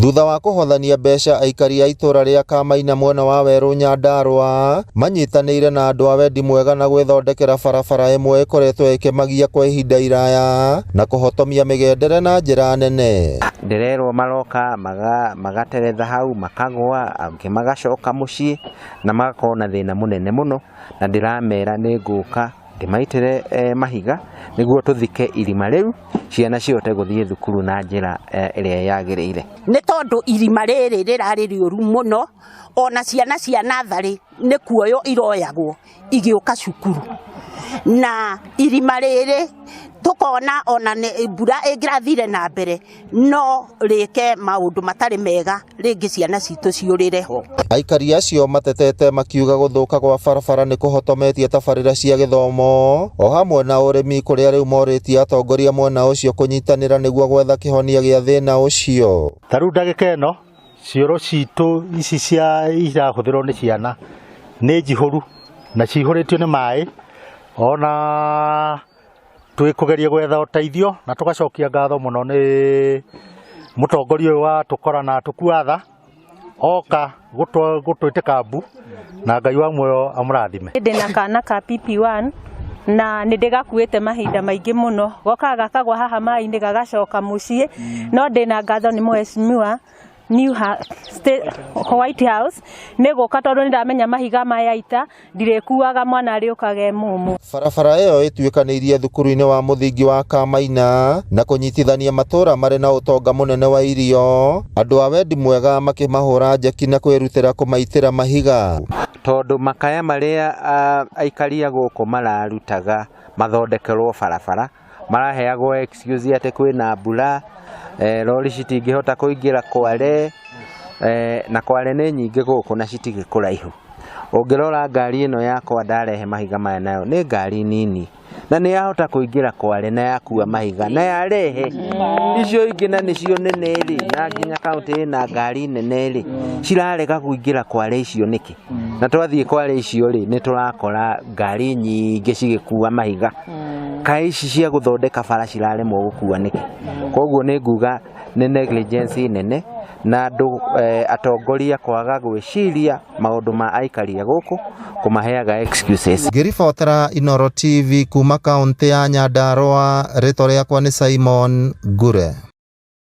Thutha wa kũhothania mbeca aikari a itũra rĩa Kamaina mwena wa Werũ Nyandarua manyitanĩire na andũ a wendi mwega na gwĩthondekera barabara ĩmwe ĩkoretwo ĩkĩmagia kwa ihinda iraya na kũhotomia mĩgendere na njĩra nene. Ndĩrerwo maroka magateretha hau makagwa, angĩ magacoka mũciĩ na magakorwo na thĩna mũnene mũno, na ndĩramera nĩ ngũka ndĩmaitĩre mahiga nĩguo tũthike irima rĩu ciana cihote gũthiĩ thukuru na njĩra ĩrĩa yagĩrĩire. Nĩ tondũ irima rĩrĩ rĩrarĩ rĩũru mũno, ona ciana cia natharĩ nĩ kuoywo iroyagwo igĩũka cukuru, na irima rĩrĩ tũkona ona mbura ĩngĩrathire na mbere no rĩke maũndũ matarĩ mega, rĩngĩ ciana citũ ciũrĩre ho. Aikari acio matetete makiuga gũthũka gwa barabara nĩ kũhotometie tabarĩra cia gĩthomo o hamwe na ũrĩmi kũrĩa rĩu morĩtie atongoria mwena ũcio kũnyitanĩra nĩguo gwetha kĩhonia gĩa thĩna ũcio. Ta rĩu ndagĩka ĩno cioro citũ ici cia irahũthĩrwo nĩ ciana nĩ njihũru na cihũrĩtio nĩ maĩ, ona twĩ kũgeria gwetha ũteithio na tũgacokia ngatho mũno nĩ mũtongoria ũyũ wa tũkora na tũkua tha oka gũtwĩtĩka mbu, na Ngai wa muoyo amũrathime. Ndĩna kana ka PP1 na nĩ ndĩgakuĩte mahinda maingĩ mũno, gokaga gakagwa haha maĩ-inĩ gagacoka mũciĩ, no ndĩna ngatho nĩ mheshimiwa New State, White House nĩ gũka, tondũ nĩ ndamenya mahiga maya ita ndirĩkuaga mwana arĩũkaga e mũmũ. Barabara ĩyo ĩtuĩkanĩirie thukuru-inĩ wa mũthingi wa Kamaina na kũnyitithania matũũra marĩ na ũtonga mũnene wa irio, andũ a wendi mwega makĩmahũra njeki na kwĩrutĩra kũmaitĩra mahiga. Tondũ makaya marĩa aikari a gũkũ mararutaga mathondekerwo barabara, maraheagwo excuse atĩ kwĩna mbura, rori citingĩhota kũingĩra kware, na kware nĩ nyingĩ gũkũ na citirĩ kũraihu. Ũngĩrora ngari ĩno yakwa ndarehe mahiga maya nayo nĩ ngari nini na nĩ yahota kũingĩra kware na yakua mahiga na yarehe icio ingĩ, na nĩcio nene rĩ, na nginya kaũntĩ ĩna ngari nene rĩ, cirarega kũingĩra kware icio nĩkĩ? Na twathiĩ kware icio rĩ, nĩ tũrakora ngari nyingĩ cigĩkua mahiga, kaĩ ici cia gũthondeka bara ciraremwo gũkua nĩkĩ? Koguo nĩ nguga nĩ negligence nene na andũ atongoria kwaga gwĩciria maũndũ ma aikari a gũkũ, kũmaheaga excuses. Ngĩribotera Inooro TV kuma kaũntĩ ya Nyandarua, rĩtwa rĩakwa nĩ Simon Ngure.